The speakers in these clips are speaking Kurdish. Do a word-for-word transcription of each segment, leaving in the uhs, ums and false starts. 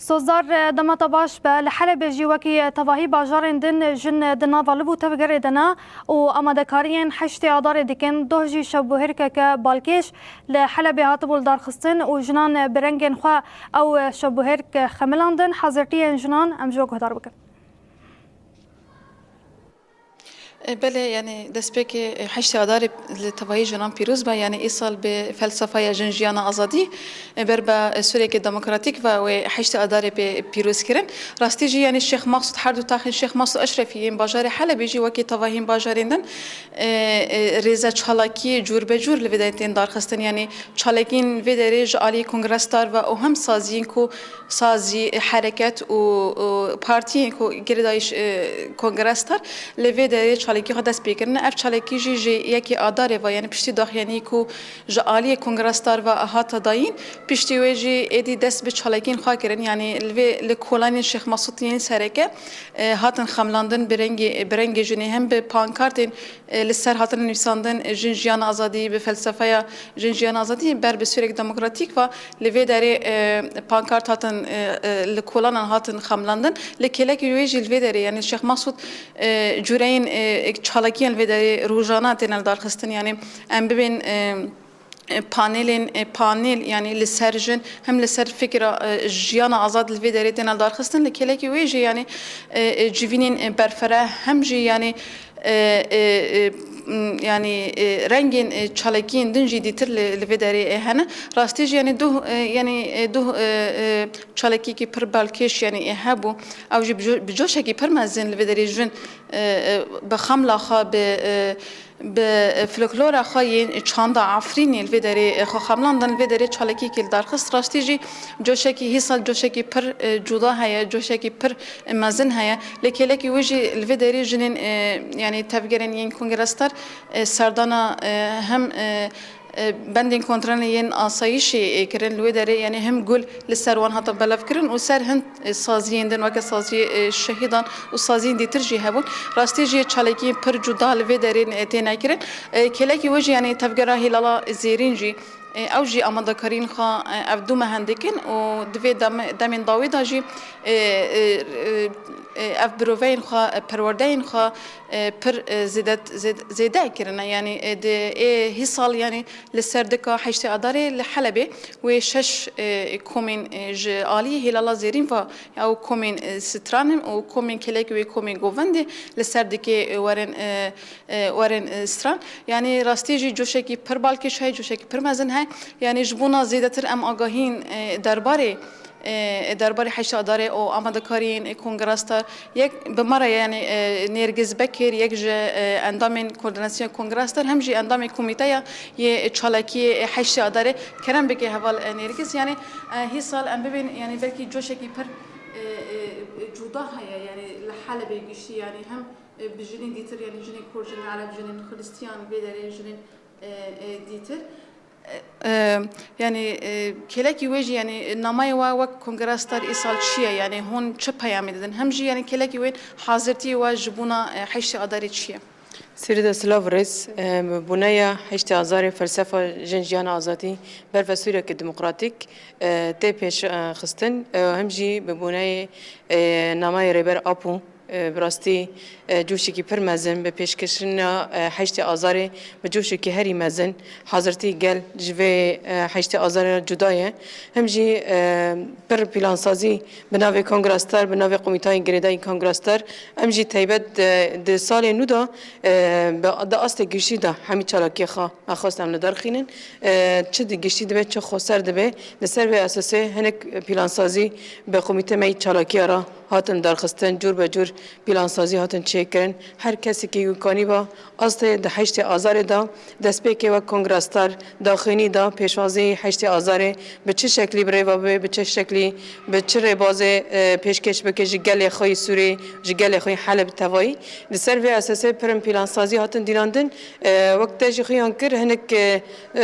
Sozdar, dema te baş be. Li Helebê jî wekî tevahî bajarên din jin di nava liv û tevgerê de ne û amadekariyên heştê Adarê dikin. Doh jî şevbûhêrkeke balkêş li Helebê hatibû lidarxistin û jinan bi rengên xwe ew şevbûhêrk xemilandin. Hazirtiyên jinan em ji we guhdar bikin. E, belê, yanî destpêkê, e, heştê Adarê li tevahî jinan pîroz be. Yanî îsal bi felsefeya jin, jiyana, azadî, e, ber be, e, Sûriyeke demokratîk ve wê heştê Adarê pê pîroz kirin. Rastî jî, yanî Şêx Maqsûd, her du taxên Şêx Maqsûd Eşrefî yên bajarê Helebê jî wekî tevahîn bajarên din, e, e, rêze çalakî cûr be cûr li vê derê tên darxistin. Yanî çalakiyên vê derê ji aliyê kongrestar ve û hem saziyên ku sazî, e, hereket û, û partiyên ku girêdayî, e, kongrestar li vê derê çalakî xwe dest pê kirine. Ev çalakî jî ji yekê Adarê ve, yanî piştî daxuyanî ku ji aliyê kongrestar ve hate dayîn, piştî wê jî êdî dest bi çalakiyên xwe kirin. Yanî li vê, li kolanên Şêx Mesûd yên sereke, e, hatin xemlandin bi rengê, bi rengê jinê, hem bi pankartên e, li ser hatine nivîsandin, e, jin, jiyan, azadî, bi felsefeya jin, jiyan, azadî, ber bi Sûriyek demokratîk ve li vê derê, e, pankart hatin, e, e, li kolanan hatin xemlandin. Li kêlekî wê jî li vê derê, yanî Şêx Mesûd, e, cûreyên, e, çalakiyên li vê derê rojana têne lidarxistin. Yanî em bibên, e, e, panelên, e, panel, yanî li ser jin, hem li ser fikra, e, jiyana azad li vê derê têne lidarxistin. Li kêlekî wê jî, yanî, e, e, civînên, e, berfireh, hem jî, yanî, e, e, e, e, m, yanî, e, rengên, e, çalakiyên din jî dîtir li, li vê derê, e, hene. Rastî jî, yanî duh, e, yanî, e, duh, e, e, çalakiyekî pir balkêş, yanî, e, hebû. Ew jî bi co-, bi coşekî pir mezin li vê derê jin, e, e, bi xemla xwe, bi, e, bi, e, folklora xwe yên çanda Efrînê li vê derê, e, xwe xemlandin, li vê derê çalakiyekî li dar xist. Rastî jî coşekî, hîsal coşekî pir, e, cuda heye, coşekî pir, e, mezin heye. Lê kêlekî wê jî li vê derê jinên, e, yanî tevgerên yên kongrestar, e, serdana, e, hem, e, e, bendên kontrolê yên asayîşê, e, kirin li wê derê, yanî hem gul li ser wan hate belevkirin û ser hin, e, saziyên din weke saziyê, e, şehîdan û saziyên dîtir jî hebûn. Rastî jî çalakiyên pir cuda li vê derê, e, têne kirin. E, kêlekî wê jî, yanî tevgera Hîlala Zêrîn jî, e, ew jî amadekariyên xwe, e, ev du meh in dikin û di vê deme-, demên dawî de jî, e, e, e, e, ev biroveyên xwe, e, perwerdeyên xwe, e, pir, e, zêde, zêd-, zêde kirine. Yanî, e, di ê hîsal, yanî li ser dika heştê Adarê li Helebê wê şeş, e, komên, e, ji aliyê Hîlala Zêrîn ve, ew komên, e, stranin û komên kêlekî wê komên govendê li ser dikê, e, werin, e, e, werin, e, stran. Yanî rastî jî coşekî pir balkêş heye, coşekî pir mezin heye. Yanî ji bona zêdetir em agahîn, e, derbarê e, derbarê heştê Adarê û amadekariyên, e, kongrestar, yek bi me re, yanî, e, Nêrgiz Bekir, yek ji, e, endamên koordînasyona kongrestar, hem jî endamê komîteya yê çalakiyê, e, heştê Adarê. Kerem bike heval, e, Nêrgiz. Yanî, e, hîsal em bibên, yanî belkî coşekî pir, e, e, e, cuda heye, yanî li Helebê giştî, yanî hem, e, bi jinên dîtir, yanî jinên Kurd, jinên Ereb, jinên Xilistiyan, vê derê jinên, e, e, dîtir. E, e, yanî, e, kêlekî wê jî, yanî namayê we wek kongrestar îsal çi ye? Yanî hûn çi peyamê didin? Hem jî, yanî kêlekî wê hazirtiyê we ji bona, e, heştê Adarê çi ye? Serî de silav û rêz, e, bi boneya heştê Azarê felsefa jin, jiyan, azadî ber ve Sûriyeke demokratîk, e, tê pêş, e, xistin, e, hem jî bi boneyê, e, namayê Rêber Apo, e, bi rastî, e, coşekî pir mezin, bi pêşkêşîna, e, heştê Azarê bi coşekî herî mezin, hazirtî gel ji vê, e, heştê Azarê re cuda ye. Hem jî, e, pir plansazî bi navê Kongrestar, bi navê Komîtayên Girêdayî Kongrestar, em jî taybet, e, di salê nû de, e, bi, di astê giştî de hemî çalakiyê xwe me xwest em li dar xînin. E, çi di giştî dibe, çi xweser dibe. Li ser vê esasê hinek plansazî bi komîtê me yî çalakiya re hatin darxistin, cûr be cûr plansazî hatin çêkirin. Her kesekî wî kanî ba astê di heştê Azarê de destpêkê wek kongrestar daxuyanî da pêşwazî heştê Azarê bi çi şeklî bi rê ve bibe, bi çi şeklî, bi çi rêbazê, e, pêşkêş bike ji gelê xwe yî Sûrî, ji gelê xwe yî Heleb tevayî. Li ser vê esasê pir in plansazî hatin dîlandin. E, wek te jî xuyan kir, hinek, e, e,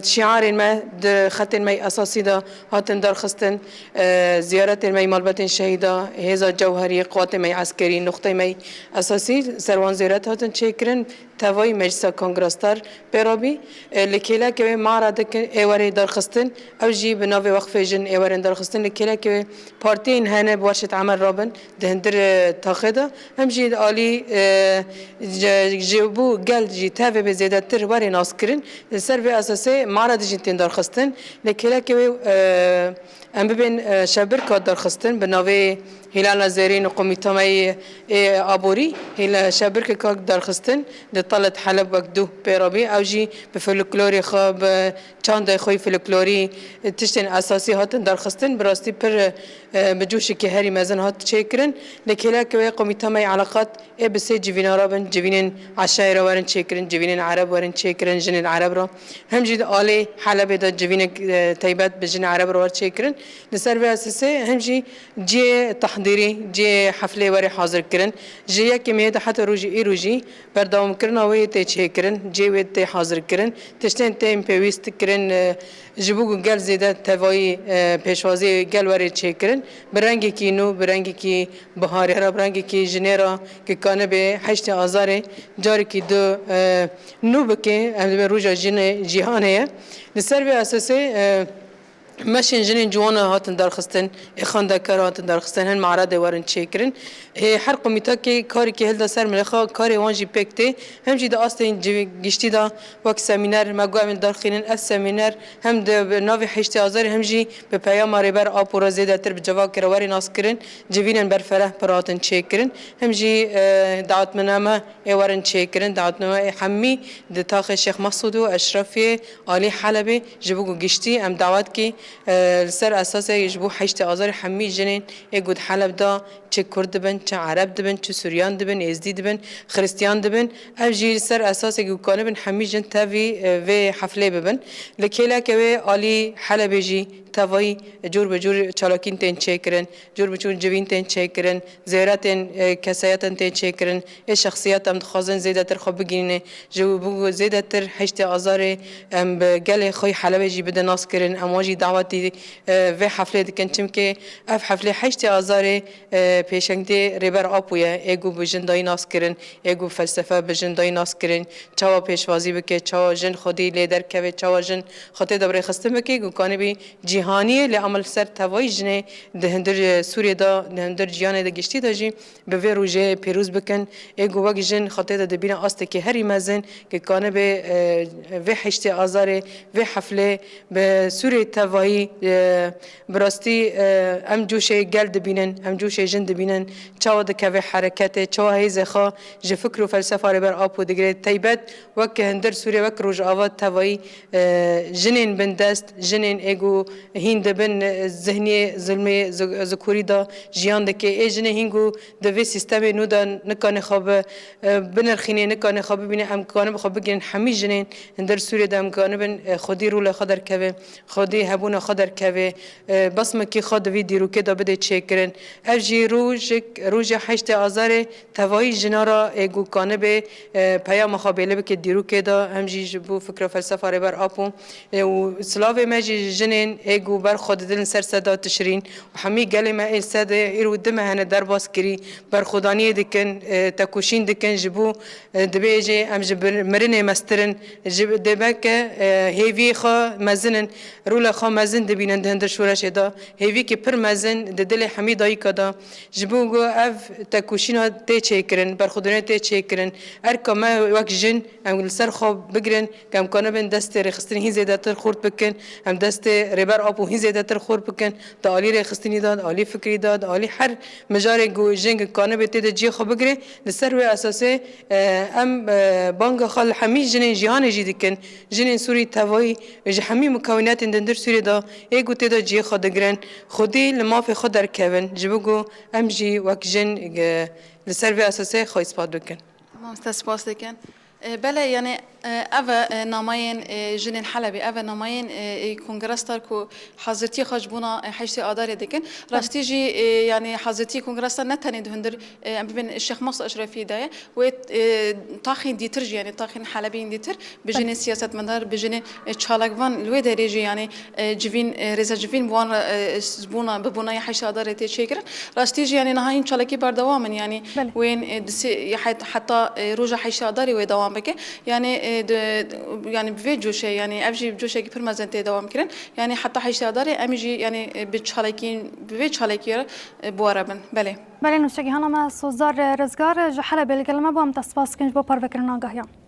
şiarên me di xetên me yî esasî de hatin darxistin, e, ziyaretên me yî malbetên şehîda, Hêza cewherî, quwatê me yê eskerî, nuqteyê me yê esasî ser wan zêret hatin çêkirin. Tevayî Meclisa Kongrastar pê re bî. E, li kêleke wê mara dikin ê werê derxistin. Ew jî bi navê Wexfê Jin ê werin derxistin. Li kêleke wê partiyên hene bi werşet emel rabin di hindir, e, taxê de. Hem jî alî, e, ji, ji bo gel jî tevê bê zêdetir werê naskirin. Li ser vê esasê mara dijîn tên derxistin. Li kêleke wê, e, Em bibên, e, şevbirka derxistin bi navê Hîlala Zêrîn û Komîta me yê, ê, Aborî, hîla şevbirkeka derxistin di Talet Heleb wek du pê re bî. Ew jî bi folklorê xwe, bi çandê xwe yê folklorî, e, tiştên esasî hatin derxistin. Bi rastî pir, e, bi coşekî herî mezin hat çêkirin. Li kêleke wê Komîta me yê Eleqat ê bi sê civîna re bin, civînên eşayê re werin çêkirin, civînên ereb werin çêkirin, jinên ereb re. Hem jî di alê Helebê de civînek, e, taybet bi jinê ereb re wer çêkirin. Li ser vê esasê hem jî cihê tehdîrî, cihê heflê werê hazirkirin. Ji yekê Meyê de heta rojê îro jî berdewamkirina wê yê tê çêkirin, cihê wê tê hazirkirin. Tiştên tên pêwîst kirin, e, ji bo ku gel zêde tevayî, e, pêşwaziyê gel werê çêkirin. Bi rengekî nû, bi rengekî biharê re, bi rengekî jinê re, ku kanibe heştê Azarê carekî du, e, nû bike, em dibê roja jinê cîhanê ye. Li ser vê esasê, e, meşên jinên ciwan hatin derxistin, ê xwendekar hatin derxistin, hin maredê werin çêkirin. Ê, her komîtekê karekî hilda ser milê xwe, karê wan jî pêk tê. Hem jî di astên civî-, giştî de wek semîner, me got em ê derxînin, ev semîner hem di bi navê heştê Azarê hem jî bi peyama Rêber Apo re zêdetir bi civakê re werê naskirin, civînên berfereh pir hatin çêkirin. Hem jî, e, dawetname ê werin çêkirin, dawetname ê hemî di taxê Şêx Mesûd û Eşrefiyê alî Helebê ji bo ku giştî em dawet kî, e, li ser esasê ji bo heştê Azarê hemî jinên ê ku di Heleb de çi Kurd dibin, çi Ereb dibin, çi Suryan dibin, Êzdî dibin, Xiristiyan dibin. Ev jî li ser esasê ku kanibin hemî jin tevî, e, vê heflê bibin. Li kêleke wê alî Helebê jî tevayî cûr bi cûr çalakîn tên çêkirin, cûr bi cûr civîn tên çêkirin, zêretên, e, keseyetin tên çêkirin. Ê şexsiyet em dixwazin zêdetir xwe bigihîne. Ji bo zêdetir heştê Azarê em bi gelê xwe yê Helebê jî bide naskirin. Em wan jî dawetî, e, vê heflê dikin. Çimkê ev heflê heştê Azarê, e, pêşengtê Rêber Apo ye. Ê ku bi jin dayî naskirin, ê ku felsefe bi jin dayî naskirin. Çawa pêşwazî bike, çawa jin xwedî lê derkeve, çawa jin xwe tê de birêxistin bike, ku kanibî cîhaniyê, lê ama li ser tevayî jinê di hundir, e, Sûriyê de, di hundir ciyanê de giştî de jî bi vê rojê pêroz bikin. Ê ku wek jin xwe tê de dibîne astekî herî mezin, ku kanibe, e, vê heştê Azarê, vê heflê bi Sûriyê tevayî, e, bi rastî, e, em coşê gel dibînin, em coşê jin dibînin, çawa dikeve hereketê, çawa hêzê xwe ji fikr û felsefa Rêber Apo digire. Taybet wek hundir Sûriyê, wek Rojava tevayî, e, jinên bindest, jinên ê ku hîn dibin, e, zihniyê zilmê zi-, zikurî de jiyan dike. Ê jinê hîn ku di vê sîstemê nû de nikane xwe bi, e, binirxîne, nikane xwe bibîne, em kanibin xwe bigihînin hemî jinên hundir Sûriyê de em kanibin, e, xwedî rûlê xwe derkeve, xwedî hebûna xwe derkeve, e, besmekî xwe di vî dîrokê de bide çêkirin. Ev jî rojek, roja heştê Azarê tevayî jina re ê ku kanibe, e, peyama xwe bêle bike dîrokê de, hem jî ji bo fikra felsefa Rêber Apo, e, û silavê me jî ji jinên ê ku ber xwe didin li ser seda Tişrîn û hemî gelê me ê sedê îro di meh hene derbas kirî, berxwedaniyê dikin, e, tekoşîn dikin ji bo, e, dibêje em ji bir-, mirinê mestir in, ji, dê belke, e, hêviyê xwe mezin in, rûlê xwe mezin dibînin di hundir şoreşê de, hêviyekî pir mezin di dilê hemî dayika de. Ji bo ku ev tekoşîna tê çêkirin, berxwedaniya tê çêkirin, erka me wek jin, em li ser xwe bigirin, ku em kanibin destê rêxistinê hîn zêdetir xurt bikin, em destê Rêber Apo hîn zêdetir xurt bikin, di alî rêxistinî de, di alî fikrî de, di alî her mijarê ku jin kanibe tê de cihê xwe bigire, li ser wê esasê, e, em, e, banga xwe li hemî jinên cîhanê jî dikin. Jinên Sûrî tevayî ji hemî mukawînetên di hundir Sûriyê de ê ku tê de cihê xwe digirin, xwedî li mafê xwe derkevin, ji bo ku em jî wek jin, e, li ser vê esasê xwe îspat bikin. Mamoste, spas dikin. E, belê, yanî Ev e namayên jinên Helebê, ev e namayên Kongresstar ku hazirtiyê xwe ji bona heştê Adarê dikin. Rastî jî, e, yanî hazirtiyê Kongresstar ne tenê di hundir, e, em bibên Şêx Masa Eşrefî de ye. Wê, e, taxên dîtir jî, yanî taxên Helebê yên dîtir, bi jinên siyasetmedar, bi jinên, e, çalakvan li wê derê jî, yanî, e, civîn, e, rêza civîn bi wan re, e, ji bona, bi bona ya heştê Adarê tê çêkirin. Rastî jî, yanî niha hîn çalakî berdewam in, yanî wên, e, di sê, ya het-, heta, e, roja heştê Adarê wê dewam bike. Yanî, e, di, yanî bi vê coşê, yanî ev jî bi coşekî pir mezin tê dewam kirin. Yanî heta heştê Adarê em jî, yanî, e, bi çalakî, bi vê çalakî re, e, bi we re bin. Belê. Belê, nûçegîhana me Sozar Rizgar ji Helebê li gel me bû, em te spas dikin ji bo parvekirin agahiyan.